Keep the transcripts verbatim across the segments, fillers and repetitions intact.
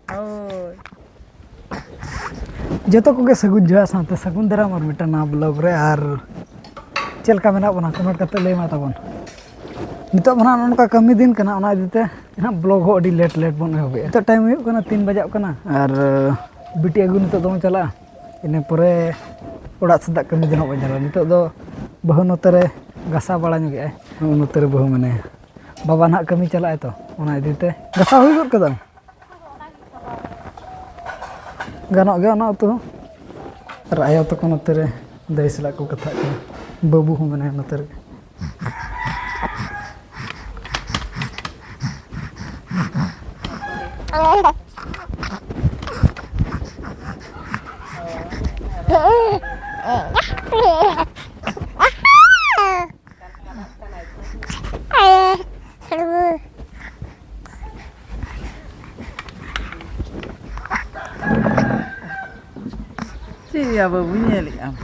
ᱦᱳᱭ᱾ ᱡᱚᱛᱚ ᱠᱚᱜᱮ ᱥᱟᱹᱜᱩᱱ ᱡᱚᱦᱟᱨ ᱥᱟᱶᱛᱮ ᱥᱟᱹᱜᱩᱱ ᱫᱟᱨᱟᱢ ᱟᱨ ᱢᱤᱫᱴᱟᱝ ᱱᱟᱣᱟ ᱵᱞᱚᱜ ᱨᱮ᱾ ᱟᱨ ᱪᱮᱫ ᱞᱮᱠᱟ ᱢᱮᱱᱟᱜ ᱵᱚᱱᱟ, ᱠᱚᱢᱮᱱᱴ ᱠᱟᱛᱮ ᱞᱟᱹᱭ ᱢᱟ ᱛᱟᱵᱚᱱ᱾ ᱱᱤᱛᱚᱜ ᱢᱟ ᱱᱟᱦᱟᱜ ᱱᱚᱜᱼᱚ ᱱᱚᱝᱠᱟ ᱠᱟᱹᱢᱤ ᱫᱤᱱ ᱠᱟᱱᱟ, ᱚᱱᱟ ᱤᱫᱤ ᱛᱮ ᱱᱟᱦᱟᱜ ᱵᱞᱚᱜ ᱦᱚᱸ ᱟᱹᱰᱤ ᱞᱮᱴ ᱞᱮᱴ ᱵᱚᱱ ᱮᱦᱚᱵᱮᱜᱼᱟ᱾ ᱱᱤᱛᱚᱜ ᱴᱟᱭᱤᱢ ᱦᱩᱭᱩᱜ ᱠᱟᱱᱟ ᱛᱤᱱ ᱵᱟᱡᱟᱜ ᱠᱟᱱᱟ᱾ ᱟᱨ ᱵᱤᱴᱤ ᱟᱹᱜᱩ ᱱᱤᱛᱚᱜ ᱫᱚᱵᱚᱱ ᱪᱟᱞᱟᱜᱼᱟ᱾ ᱤᱱᱟᱹ ᱯᱚᱨᱮ ᱚᱲᱟᱜ ᱥᱮᱫᱟᱜ ᱠᱟᱹᱢᱤ ᱫᱚ ᱱᱟᱦᱟᱜ ᱵᱚᱱ ᱧᱮᱞᱟ᱾ ᱱᱤᱛᱚᱜ ᱫᱚ ᱵᱟᱹᱦᱩ ᱱᱚᱛᱮ ᱨᱮ ᱜᱷᱟᱥᱟᱣ ᱵᱟᱲᱟ ᱧᱚᱜᱮᱜᱼᱟᱭ᱾ ᱱᱚᱛᱮ ᱨᱮ ᱵᱟᱹᱦᱩ ᱢᱮᱱᱟᱭᱟ᱾ ᱵᱟᱵᱟ ᱱᱟᱦᱟᱜ ᱠᱟᱹᱢᱤ ᱪᱟᱞᱟᱜᱼᱟᱭ ᱛᱚ, ᱚᱱᱟ ᱤᱫᱤ ᱛᱮ᱾ ᱜᱷᱟᱥᱟᱣ ᱦᱩᱭ ᱜᱚᱫ ᱠᱟᱫᱟᱢ? ᱜᱟᱱᱚᱜ ᱜᱮᱭᱟ ᱚᱱᱟ ᱩᱛᱩ ᱦᱚᱸ᱾ ᱟᱨ ᱟᱭᱳ ᱛᱟᱠᱚ ᱱᱚᱛᱮ ᱨᱮ ᱫᱟᱹᱭ ᱥᱟᱞᱟᱜ ᱠᱚ ᱠᱟᱛᱷᱟᱜ ᱠᱟᱱᱟ᱾ ᱵᱟᱹᱵᱩ ᱦᱚᱸ ᱢᱮᱱᱟᱭᱟ ᱱᱚᱛᱮ ᱨᱮ᱾ ᱪᱮᱫ ᱭᱟ ᱵᱟᱹᱵᱩ ᱧᱮᱞᱮᱫ ᱟᱢ?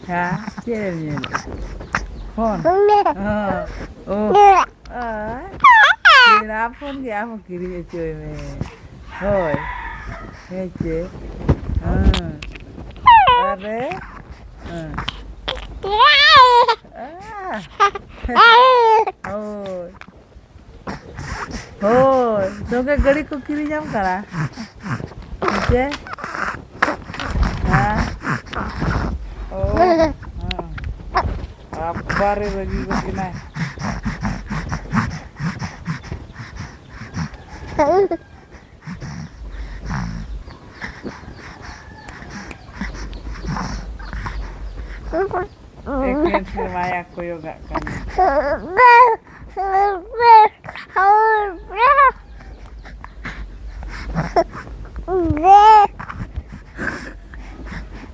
ᱦᱮᱸ, ᱪᱮᱫ ᱮᱢ ᱧᱮᱞᱮᱫ? ᱯᱷᱳᱱ? ᱦᱮᱸ᱾ ᱚ᱾ ᱟᱨ ᱯᱮᱲᱟ ᱯᱷᱳᱱ ᱜᱮ ᱟᱢ ᱦᱚᱸ ᱠᱤᱨᱤᱧ ᱦᱚᱪᱚᱭ ᱢᱮ᱾ ᱦᱳᱭ᱾ ᱦᱮᱸ ᱪᱮ? ᱦᱮᱸ᱾ ᱟᱨᱮ? ᱦᱮᱸ᱾ ᱟᱦ᱾ ᱦᱳᱭ᱾ ᱦᱳᱭ, ᱥᱚᱸᱜᱮ ᱜᱟᱹᱰᱤ ᱠᱚ ᱠᱤᱨᱤᱧᱟᱢ ᱠᱟᱱᱟ᱾ ᱦᱮᱸ ᱪᱮ? ᱦᱮᱸ? ᱳ, ᱦᱮᱸ᱾ ᱵᱟᱵᱟᱨᱮ ᱨᱟᱹᱜᱤ ᱜᱚᱫ ᱮᱱᱟᱭ᱾ ᱮᱠᱮᱱ ᱥᱮᱨᱢᱟᱭᱟ ᱠᱚᱭᱚᱜᱟᱜ ᱠᱟᱱᱟ᱾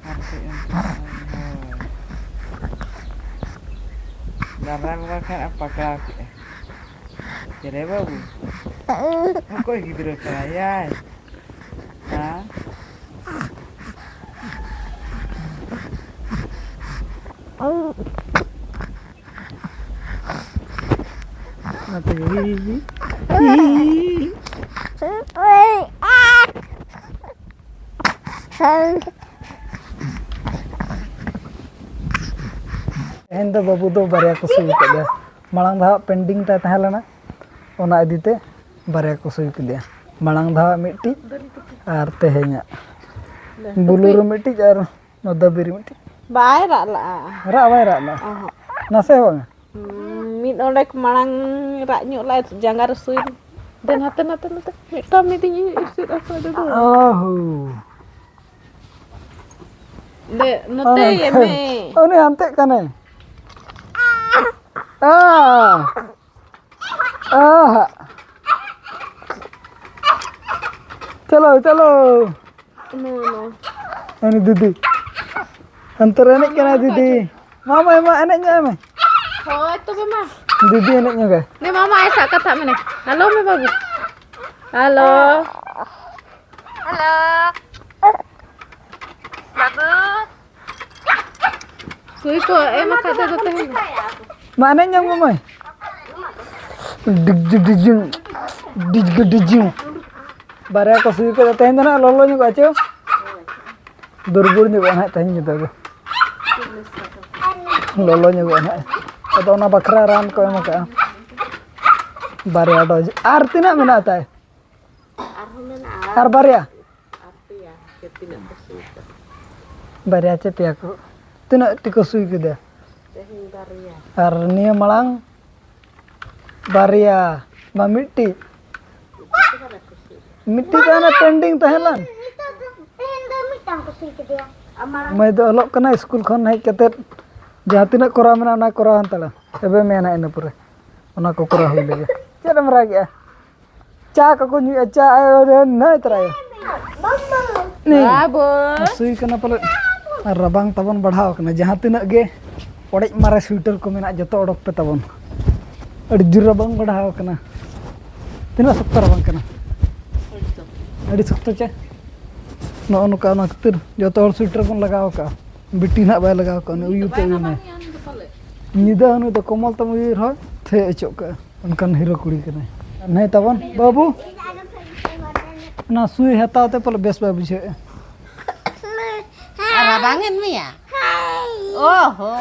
ᱟᱨ ᱠᱟᱹᱡ ᱮᱢ ᱦᱳᱭ᱾ ᱫᱟᱨᱟᱭ ᱵᱚᱸᱜᱟ ᱠᱷᱟᱱ ᱮ ᱯᱟᱠᱲᱟᱣ ᱠᱮᱜᱼᱟ᱾ ᱪᱮᱞᱮ ᱵᱟᱹᱵᱩ? ᱚᱠᱚᱭ ᱜᱤᱫᱽᱨᱟᱹ ᱠᱟᱱᱟᱭ ᱭᱟᱭ? ᱦᱮᱸ? ᱚᱱᱟᱛᱮ ᱦᱤ, ᱦᱤ, ᱦᱤ, ᱦᱤ᱾ ᱛᱮᱦᱮᱧ ᱫᱚ ᱵᱟᱹᱵᱩ ᱫᱚ ᱵᱟᱨᱭᱟ ᱠᱚ ᱥᱩᱭ ᱠᱮᱫ ᱞᱮᱭᱟ᱾ ᱢᱟᱲᱟᱝ ᱫᱷᱟᱣ ᱯᱮᱱᱰᱤᱝ ᱛᱟᱭ ᱛᱟᱦᱮᱸ ᱞᱮᱱᱟ, ᱚᱱᱟ ᱤᱫᱤ ᱛᱮ ᱵᱟᱨᱭᱟ ᱠᱚ ᱥᱩᱭ ᱠᱮᱫᱮᱭᱟ᱾ ᱢᱟᱲᱟᱝ ᱫᱷᱟᱣ ᱢᱤᱫᱴᱤᱡ ᱟᱨ ᱛᱮᱦᱮᱧᱟᱜ᱾ ᱵᱩᱞᱩ ᱨᱮ ᱢᱤᱫᱴᱤᱡ ᱟᱨ ᱱᱚᱣᱟ ᱫᱟᱹᱵᱤ ᱨᱮ ᱢᱤᱫᱴᱤᱡ᱾ ᱵᱟᱭ ᱨᱟᱜ ᱞᱟᱜᱼᱟ᱾ ᱨᱟᱜ ᱵᱟᱭ ᱨᱟᱜ ᱞᱟᱜᱼᱟ᱾ ᱚᱦᱚᱸᱜ᱾ ᱱᱟᱥᱮ ᱦᱚᱸ ᱵᱟᱝᱟ᱾ ᱦᱩᱸ, ᱢᱤᱫ ᱚᱸᱰᱮ ᱢᱟᱲᱟᱝ ᱨᱟᱜ ᱧᱚᱜ ᱞᱟᱭ ᱡᱟᱸᱜᱟ ᱨᱮ ᱥᱩᱭ᱾ ᱫᱮᱱ ᱦᱟᱱᱛᱮ ᱱᱟᱛᱮ ᱱᱟᱛᱮ ᱢᱤᱫᱴᱟᱝ ᱢᱤᱫ ᱤᱧ ᱤᱥᱤᱫ ᱟᱠᱟᱫ ᱫᱚ᱾ ᱚᱦᱚ᱾ ᱫᱮ, ᱱᱚᱛᱮ ᱚᱱᱮ ᱤᱭᱟᱹ ᱢᱮ᱾ ᱩᱱᱤ ᱦᱟᱱᱛᱮᱜ ᱠᱟᱱᱟᱭ᱾ ᱟ᱾ ᱟ ᱦᱟᱜ᱾ ᱪᱚᱞᱚ, ᱪᱚᱞᱚ᱾ ᱱᱚ, ᱱᱚ᱾ ᱩᱱᱤ ᱫᱤᱫᱤ᱾ ᱦᱟᱱᱛᱮ ᱨᱮ ᱮᱱᱮᱡ ᱠᱟᱱᱟᱭ ᱫᱤᱫᱤ᱾ ᱢᱟ, ᱢᱟ, ᱢᱟ, ᱮᱱᱮᱡ ᱧᱚᱜ ᱢᱮ᱾ ᱦᱳᱭ, ᱛᱚᱵᱮ ᱢᱟ᱾ ᱫᱤᱫᱤ ᱮᱱᱮᱡ ᱧᱚᱜᱟᱭ᱾ ᱫᱮ, ᱢᱟ, ᱢᱟ, ᱟᱭ ᱥᱟᱜ ᱠᱟᱛᱷᱟᱜ ᱢᱮ ᱱᱮ᱾ ᱦᱮᱞᱳ ᱢᱮ ᱵᱟᱹᱵᱩ᱾ ᱦᱮᱞᱳ᱾ ᱦᱮᱞᱳ᱾ ᱵᱟᱹᱵᱩ᱾ ᱥᱩᱭ ᱠᱚ ᱮᱢ ᱟᱠᱟᱫ ᱫᱚ ᱛᱮᱦᱮᱧ᱾ ᱢᱟ ᱮᱱᱮᱡ ᱧᱚᱜ ᱢᱮ ᱢᱟᱹᱭ᱾ ᱰᱤᱜᱽ ᱰᱤᱜᱽ ᱰᱤᱜᱽ ᱰᱤᱜᱽ᱾ ᱰᱤᱜᱽ ᱰᱤᱜᱽ ᱰᱤᱜᱽ ᱰᱤᱜᱽ᱾ ᱵᱟᱨᱭᱟ ᱠᱚ ᱥᱩᱭ ᱠᱮᱫᱟ ᱛᱮᱦᱮᱧ ᱫᱚ ᱱᱟᱦᱟᱜ ᱞᱚᱞᱚ ᱧᱚᱜᱚᱜᱼᱟ ᱪᱚ᱾ ᱫᱩᱨᱵᱚᱞ ᱧᱚᱜᱚᱜᱼᱟ ᱱᱟᱦᱟᱜ ᱛᱮᱦᱮᱧ ᱧᱤᱫᱟᱹ ᱫᱚ᱾ ᱞᱚᱞᱚ ᱧᱚᱜᱚᱜᱼᱟ ᱱᱟᱦᱟᱜ᱾ ᱟᱫᱚ ᱚᱱᱟ ᱵᱟᱠᱷᱨᱟ ᱨᱟᱱ ᱠᱚ ᱮᱢ ᱟᱠᱟᱫᱼᱟ᱾ ᱵᱟᱨᱭᱟ ᱰᱳᱡᱽ᱾ ᱟᱨ ᱛᱤᱱᱟᱹᱜ ᱢᱮᱱᱟᱜᱼᱟ ᱛᱟᱭ? ᱟᱨᱦᱚᱸ ᱢᱮᱱᱟᱜᱼᱟ᱾ ᱟᱨ ᱵᱟᱨᱭᱟ? ᱟᱨ ᱯᱮᱭᱟ᱾ ᱪᱮᱫ ᱛᱤᱱᱟᱹᱜ ᱠᱚ ᱥᱩᱭ ᱠᱟᱱᱟ? ᱵᱟᱨᱭᱟ ᱪᱮ ᱯᱮᱭᱟ ᱠᱚ? ᱛᱤᱱᱟᱹᱜ ᱴᱤ ᱠᱚ ᱥᱩᱭ ᱠᱮᱫᱟ? ᱛᱮᱦᱮᱧ ᱵᱟᱨᱭᱟ᱾ ᱟᱨ ᱱᱤᱭᱟᱹ ᱢᱟᱲᱟᱝ ᱵᱟᱨᱭᱟ, ᱵᱟ ᱢᱤᱫᱴᱤᱡ? ᱢᱤᱫᱴᱤᱡ ᱫᱚ ᱦᱟᱱᱮ pending ᱛᱟᱦᱮᱸ ᱞᱮᱱ᱾ ᱱᱤᱛᱚᱜ ᱫᱚ ᱛᱮᱦᱮᱧ ᱫᱚ ᱢᱤᱫᱴᱟᱝ ᱠᱚ ᱥᱩᱭ ᱠᱮᱫᱮᱭᱟ᱾ ᱟᱢᱟᱜ ᱢᱟᱹᱭ ᱫᱚ ᱚᱞᱚᱜ ᱠᱟᱱᱟᱭ, ᱥᱠᱩᱞ ᱠᱷᱚᱱ ᱦᱮᱡ ᱠᱟᱛᱮᱫ ᱡᱟᱦᱟᱸ ᱛᱤᱱᱟᱹᱜ ᱠᱚᱨᱟᱣ ᱢᱮᱱᱟᱜᱼᱟ, ᱚᱱᱟ ᱠᱚᱨᱟᱣ ᱦᱟᱛᱟᱲᱟ᱾ ᱮᱵᱮ ᱢᱮᱱᱟ ᱤᱱᱟᱹ ᱯᱚᱨᱮ᱾ ᱚᱱᱟ ᱠᱚ ᱠᱚᱨᱟᱣ ᱦᱩᱭ ᱞᱮᱜᱮ᱾ ᱪᱮᱫ ᱮᱢ ᱨᱟᱜᱮᱜᱼᱟ? ᱪᱟ ᱠᱚᱠᱚ ᱧᱩᱭᱟ, ᱪᱟ, ᱮ, ᱮ, ᱱᱟᱹᱭ ᱛᱚᱨᱟᱭᱟ᱾ ᱱᱤ᱾ ᱵᱟᱵᱚ᱾ ᱥᱩᱭ ᱠᱟᱱᱟ ᱯᱟᱞᱮ᱾ ᱟᱨ ᱨᱟᱵᱟᱝ ᱛᱟᱵᱚᱱ ᱵᱟᱲᱦᱟᱣ ᱠᱟᱱᱟ᱾ ᱡᱟᱦᱟᱸ ᱛᱤᱱᱟᱹᱜ ᱜᱮ ᱚᱲᱮᱡ ᱢᱟᱨᱮ ᱥᱩᱭᱴᱟᱨ ᱠᱚ ᱢᱮᱱᱟᱜ, ᱡᱚᱛᱚ ᱚᱰᱚᱠ ᱯᱮ ᱛᱟᱵᱚᱱ᱾ ᱟᱹᱰᱤ ᱡᱳᱨ ᱨᱟᱵᱟᱝ ᱵᱟᱲᱦᱟᱣ ᱠᱟᱱᱟ᱾ ᱛᱤᱱᱟᱹᱜ ᱥᱚᱠᱛᱚ ᱨᱟᱵᱟᱝ ᱠᱟᱱᱟ? ᱟᱹᱰᱤ ᱥᱚᱠᱛᱚ ᱪᱮ? ᱱᱚᱜᱼᱚ ᱱᱚᱝᱠᱟ, ᱚᱱᱟ ᱠᱷᱟᱹᱛᱤᱨ ᱡᱚᱛᱚ ᱦᱚᱲ ᱥᱩᱭᱴᱟᱨ ᱵᱚᱱ ᱞᱟᱜᱟᱣ ᱠᱟᱜᱼᱟ᱾ ᱵᱤᱴᱤ ᱱᱟᱦᱟᱜ ᱵᱟᱭ ᱞᱟᱜᱟᱣ ᱠᱟᱜᱼᱟ, ᱩᱱᱤ ᱩᱭᱩ ᱛᱮ ᱩᱭᱩ ᱢᱮ᱾ ᱧᱤᱫᱟᱹ ᱩᱱᱤ ᱫᱚ ᱠᱚᱢᱚᱞ ᱛᱟᱢ ᱩᱭᱩ ᱨᱮᱦᱚᱸ ᱛᱷᱮ ᱚᱪᱚᱜ ᱠᱟᱜᱼᱟ᱾ ᱚᱱᱠᱟᱱ ᱦᱤᱨᱳ ᱠᱩᱲᱤ ᱠᱟᱱᱟᱭ᱾ ᱱᱮ ᱛᱟᱵᱚᱱ ᱵᱟᱹᱵᱩ, ᱚᱱᱟ ᱥᱩᱭ ᱦᱟᱛᱟᱣ ᱛᱮ ᱯᱟᱞᱮ ᱵᱮᱥ ᱵᱟᱭ ᱵᱩᱡᱷᱟᱹᱣᱮᱫᱼᱟ᱾ ᱨᱟᱵᱟᱝ ᱮᱱ ᱢᱮᱭᱟ? ᱚ ᱦᱚ᱾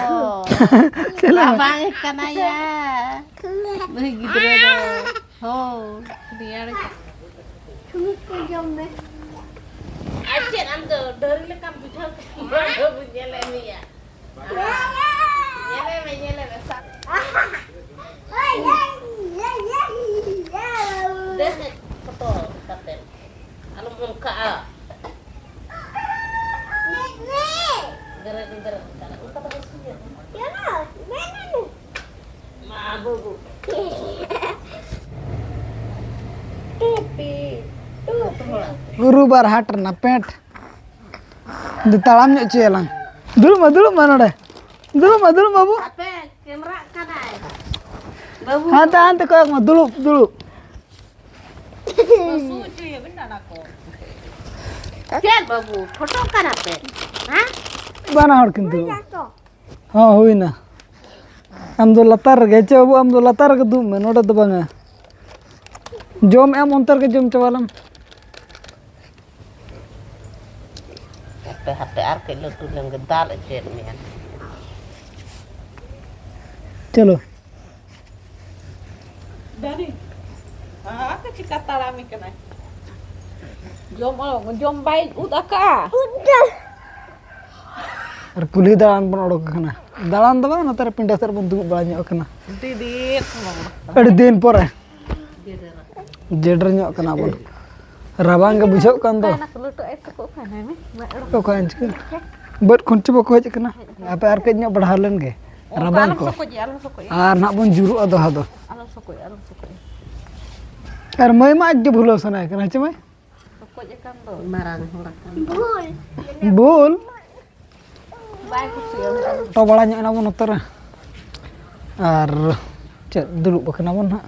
ᱪᱮᱫ ᱞᱮᱠᱟ? ᱨᱟᱵᱟᱝ ᱠᱟᱱᱟᱭᱟ ᱱᱩᱭ ᱜᱤᱫᱽᱨᱟᱹ ᱫᱚ᱾ ᱦᱳ᱾ ᱨᱮᱭᱟᱲ ᱠᱟᱱᱟ᱾ ᱥᱩᱱᱩᱡ ᱠᱚ ᱡᱚᱢ ᱢᱮ᱾ ᱟᱨ ᱪᱮᱫ ᱟᱢ ᱫᱚ ᱰᱟᱹᱝᱨᱤ ᱞᱮᱠᱟᱢ ᱵᱩᱡᱷᱟᱹᱣ ᱠᱟᱱᱟ? ᱵᱟᱹᱵᱩ ᱧᱮᱞᱮ ᱢᱮᱭᱟ᱾ ᱧᱮᱞᱮ ᱢᱮ, ᱧᱮᱞᱮ ᱢᱮ, ᱥᱟᱵ᱾ ᱫᱮᱥ ᱯᱷᱳᱴᱳ ᱠᱟᱛᱮ᱾ ᱟᱞᱚᱢ ᱚᱱᱠᱟᱜᱼᱟ᱾ ᱵᱮᱨᱮᱫ, ᱵᱮᱨᱮᱫ, ᱚᱱᱠᱟ ᱫᱚ ᱵᱟᱭ ᱥᱚᱡᱷᱮᱜᱼᱟ᱾ ᱢᱟ, ᱵᱟᱹᱵᱩ᱾ ᱴᱩᱯᱤ, ᱴᱩᱯᱤ᱾ ᱜᱩᱨᱩ ᱵᱟᱨ ᱦᱟᱴ ᱨᱮᱱᱟᱜ ᱯᱮᱱᱴ᱾ ᱫᱩ ᱛᱟᱲᱟᱢ ᱧᱚᱜ ᱦᱚᱪᱚᱭᱟᱞᱟᱝ᱾ ᱫᱩᱲᱩᱵ ᱢᱟ, ᱫᱩᱲᱩᱵ ᱢᱟ ᱱᱚᱰᱮ᱾ ᱫᱩᱲᱩᱵ ᱢᱟ, ᱫᱩᱲᱩᱵ ᱢᱟ ᱵᱟᱹᱵᱩ᱾ ᱦᱟᱯᱮ, ᱠᱮᱢᱨᱟᱜ ᱠᱟᱱᱟᱭ᱾ ᱵᱟᱹᱵᱩ᱾ ᱦᱟᱱᱛᱮ, ᱦᱟᱱᱛᱮ ᱠᱚᱭᱚᱜ ᱢᱟ, ᱫᱩᱲᱩᱵ, ᱫᱩᱲᱩᱵ᱾ ᱦᱟᱹᱥᱩ ᱦᱚᱪᱚᱭᱮᱭᱟᱵᱤᱱ ᱰᱟᱸᱰᱟ ᱠᱚ᱾ ᱪᱮᱫ ᱵᱟᱹᱵᱩ, ᱯᱷᱳᱴᱳ ᱠᱟᱱᱟ ᱯᱮ? ᱦᱮᱸ? ᱵᱟᱱᱟ ᱦᱚᱲ ᱠᱤᱱ ᱫᱩᱲᱩᱵ᱾ ᱦᱚᱸ, ᱦᱩᱭᱱᱟ᱾ ᱟᱢ ᱫᱚ ᱞᱟᱛᱟᱨ ᱨᱮᱜᱮ, ᱪᱮ ᱵᱟᱹᱵᱩ, ᱟᱢ ᱫᱚ ᱞᱟᱛᱟᱨ ᱨᱮᱜᱮ ᱫᱩᱲᱩᱵ ᱢᱮ, ᱱᱚᱰᱮ ᱫᱚ ᱵᱟᱝᱟ᱾ ᱡᱚᱢ ᱮᱢ ᱚᱱᱛᱮ ᱨᱮᱜᱮ ᱡᱚᱢ ᱪᱟᱵᱟ ᱞᱮᱢ᱾ ᱦᱟᱯᱮ, ᱦᱟᱯᱮ, ᱟᱨ ᱠᱟᱹᱡ ᱞᱟᱹᱴᱩ ᱞᱮᱱ ᱜᱮ, ᱫᱟᱞ ᱦᱚᱪᱚᱭᱮᱫ ᱢᱮᱭᱟ᱾ ᱪᱚᱞᱚ᱾ ᱰᱟᱹᱱᱤ, ᱦᱟᱯᱮ ᱪᱤᱠᱟ ᱛᱟᱲᱟᱢᱮ ᱠᱟᱱᱟᱭ? ᱡᱚᱢ, ᱡᱚᱢ ᱵᱟᱭ ᱩᱫ ᱟᱠᱟᱜᱼᱟ᱾ ᱟᱨ ᱠᱩᱞᱦᱤ ᱫᱟᱬᱟᱱ ᱵᱚᱱ ᱚᱰᱚᱠ ᱟᱠᱟᱱᱟ᱾ ᱫᱟᱬᱟᱱ ᱫᱚ ᱵᱟᱝ, ᱱᱚᱛᱮ ᱨᱮ ᱯᱤᱸᱰᱟᱹ ᱥᱮᱫ ᱨᱮᱵᱚᱱ ᱫᱩᱲᱩᱵ ᱵᱟᱲᱟ ᱧᱚᱜ ᱟᱠᱟᱱᱟ᱾ ᱟᱹᱰᱤ ᱫᱤᱱ ᱠᱷᱚᱱ ᱵᱚᱱ ᱚᱰᱚᱠ ᱟᱠᱟᱱᱟ᱾ ᱟᱹᱰᱤ ᱫᱤᱱ ᱯᱚᱨᱮ᱾ ᱡᱮᱰᱮᱨ ᱧᱚᱜ ᱠᱟᱱᱟ ᱵᱚᱱ᱾ ᱨᱟᱵᱟᱝ ᱜᱮ ᱵᱩᱡᱷᱟᱹᱜ ᱠᱟᱱ ᱫᱚ᱾ ᱚᱠᱟᱭᱮᱱᱟ ᱠᱚ ᱞᱟᱹᱴᱩ ᱟᱭᱳ ᱛᱟᱠᱚ? ᱚᱠᱟᱭᱮᱱᱟᱭ ᱢᱮ? ᱢᱟ, ᱚᱰᱚᱠ᱾ ᱚᱠᱟᱭᱮᱱ ᱪᱚ? ᱵᱟᱹᱫᱽ ᱠᱷᱚᱱ ᱪᱚ ᱵᱟᱠᱚ ᱦᱮᱡ ᱟᱠᱟᱱᱟ᱾ ᱦᱟᱯᱮ ᱟᱨ ᱠᱟᱹᱡ ᱧᱚᱜ ᱵᱟᱲᱦᱟᱣ ᱞᱮᱱ ᱜᱮ᱾ ᱚᱱᱠᱟ ᱨᱟᱵᱟᱝ ᱟᱞᱚᱢ ᱠᱚ᱾ ᱥᱚᱠᱚᱡᱮᱜᱼᱟ, ᱟᱞᱚᱢ ᱥᱚᱠᱚᱡᱮᱜᱼᱟ᱾ ᱟᱨ ᱱᱟᱦᱟᱜ ᱵᱚᱱ ᱡᱩᱨᱩᱜᱼᱟ ᱫᱚᱦᱲᱟ ᱫᱚ᱾ ᱟᱞᱚᱢ ᱥᱚᱠᱚᱡᱮᱜᱼᱟ, ᱟᱞᱚᱢ ᱥᱚᱠᱚᱡᱮᱜᱼᱟ᱾ ᱟᱨ ᱢᱟᱹᱭ ᱢᱟ ᱟᱡ ᱜᱮ ᱵᱷᱩᱞᱟᱹᱣ ᱥᱟᱱᱟᱭᱮ ᱠᱟᱱᱟ, ᱦᱮᱸ ᱪᱮ ᱢᱟᱹᱭ? ᱥᱚᱠᱚᱡ ᱟᱠᱟᱱ ᱫᱚ᱾ ᱢᱟᱨᱟᱝ ᱦᱚᱲ ᱟᱠᱟᱱ᱾ ᱵᱷᱩᱞ᱾ ᱵᱷᱩᱞ? ᱵᱟᱭ ᱠᱩᱥᱤᱭᱟᱜᱼᱟ ᱚᱱᱠᱟ ᱫᱚ᱾ ᱴᱚ ᱵᱟᱲᱟ ᱧᱚᱜ ᱮᱱᱟ ᱵᱚᱱ ᱱᱚᱛᱮ ᱨᱮ᱾ ᱟᱨ ᱪᱮᱫ, ᱫᱩᱲᱩᱵ ᱟᱠᱟᱱᱟ ᱵᱚᱱ ᱦᱟᱸᱜ᱾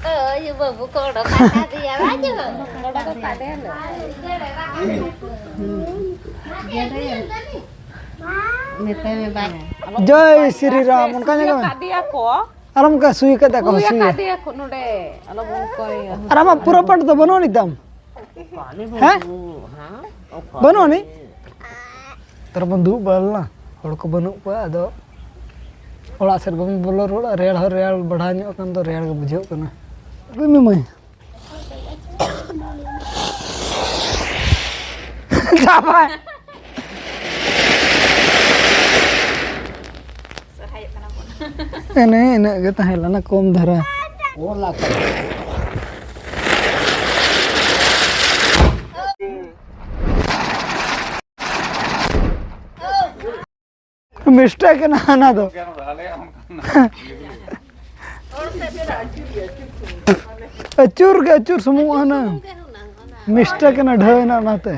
ᱳᱭ ᱵᱟᱹᱵᱩ ᱠᱚ ᱚᱰᱚᱠ ᱟᱠᱟᱫᱮᱭᱟ, ᱵᱟᱝ ᱪᱚ? ᱚᱰᱚᱠ ᱟᱠᱟᱫᱮᱭᱟ ᱞᱮ᱾ ᱢᱮᱛᱟᱭ ᱢᱮ ᱵᱟᱭ᱾ ᱡᱚᱭ ᱥᱨᱤ ᱨᱟᱢ, ᱚᱱᱠᱟ ᱧᱮᱞᱚᱜ ᱠᱟᱱᱟ᱾ ᱟᱠᱟᱫᱮᱭᱟ ᱠᱚ᱾ ᱟᱨ ᱚᱱᱠᱟ ᱥᱩᱭ ᱠᱟᱫᱟ ᱠᱚ, ᱦᱩᱭ ᱥᱩᱭ᱾ ᱟᱠᱟᱫᱮᱭᱟ ᱠᱚ ᱱᱚᱰᱮ᱾ ᱟᱞᱚᱢ ᱚᱱᱠᱟᱭᱟ᱾ ᱟᱨ ᱟᱢᱟᱜ ᱯᱩᱨᱟᱹ ᱯᱮᱱᱴ ᱫᱚ ᱵᱟᱹᱱᱩᱜ ᱟᱹᱱᱤᱡ ᱛᱟᱢ? ᱦᱮᱸ? ᱵᱟᱹᱱᱩᱜ ᱟᱹᱱᱤᱡ? ᱟᱨ ᱵᱚᱱ ᱫᱩᱲᱩᱵ ᱵᱟᱲᱟ ᱞᱮᱱᱟ, ᱦᱚᱲ ᱠᱚ ᱵᱟᱹᱱᱩᱜ ᱠᱚᱣᱟ᱾ ᱟᱫᱚ ᱚᱲᱟᱜ ᱥᱮᱫ ᱵᱟᱵᱚᱱ ᱵᱚᱞᱚ ᱨᱩᱣᱟᱹᱲᱟ, ᱨᱮᱭᱟᱲ ᱦᱚᱸ ᱨᱮᱭᱟᱲ ᱵᱟᱲᱦᱟᱣ ᱧᱚᱜ ᱠᱟᱱ ᱫᱚ, ᱨᱮᱭᱟᱲ ᱜᱮ ᱵᱩᱡᱷᱟᱹᱜ ᱠᱟᱱᱟ᱾ ᱟᱹᱜᱩᱭ ᱢᱮ ᱢᱟᱹᱭ᱾ ᱪᱟᱵᱟᱭ᱾ ᱥᱚᱨᱦᱟᱭᱚᱜ ᱠᱟᱱᱟ ᱵᱚᱱ᱾ ᱮᱱᱮ ᱤᱱᱟᱹᱜ ᱜᱮ ᱛᱟᱦᱮᱸ ᱞᱮᱱᱟ, ᱠᱚᱢ ᱫᱷᱟᱨᱟ᱾ ᱢᱤᱥᱴᱮᱠ ᱮᱱᱟ ᱚᱱᱟ ᱫᱚ᱾ ᱟᱹᱪᱩᱨ ᱜᱮ ᱟᱹᱪᱩᱨ ᱥᱩᱢᱩᱝᱚᱜᱼᱟ ᱦᱩᱱᱟᱹᱝ᱾ ᱢᱤᱥᱴᱮᱠ ᱮᱱᱟ, ᱰᱷᱟᱹᱣ ᱮᱱᱟ ᱚᱱᱟᱛᱮ᱾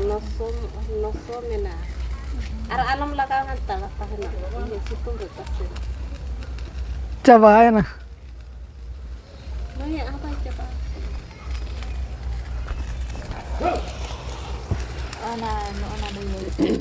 ᱱᱚᱥᱚ, ᱱᱚᱥᱚ ᱢᱮᱱᱟᱜᱼᱟ᱾ ᱟᱨ ᱟᱞᱚᱢ ᱞᱟᱜᱟᱣᱟ, ᱛᱟᱦᱮᱱᱟ ᱤᱭᱟᱹ ᱥᱤᱛᱩᱝ ᱨᱮ ᱛᱟᱥᱮ᱾ ᱪᱟᱵᱟᱭᱮᱱᱟ᱾ ᱱᱩᱭᱟᱜ ᱦᱚᱸ ᱵᱟᱭ ᱪᱟᱵᱟ᱾ ᱚᱱᱟ, ᱱᱚᱜᱼᱚ ᱱᱟ ᱫᱚ ᱤᱭᱟᱹ᱾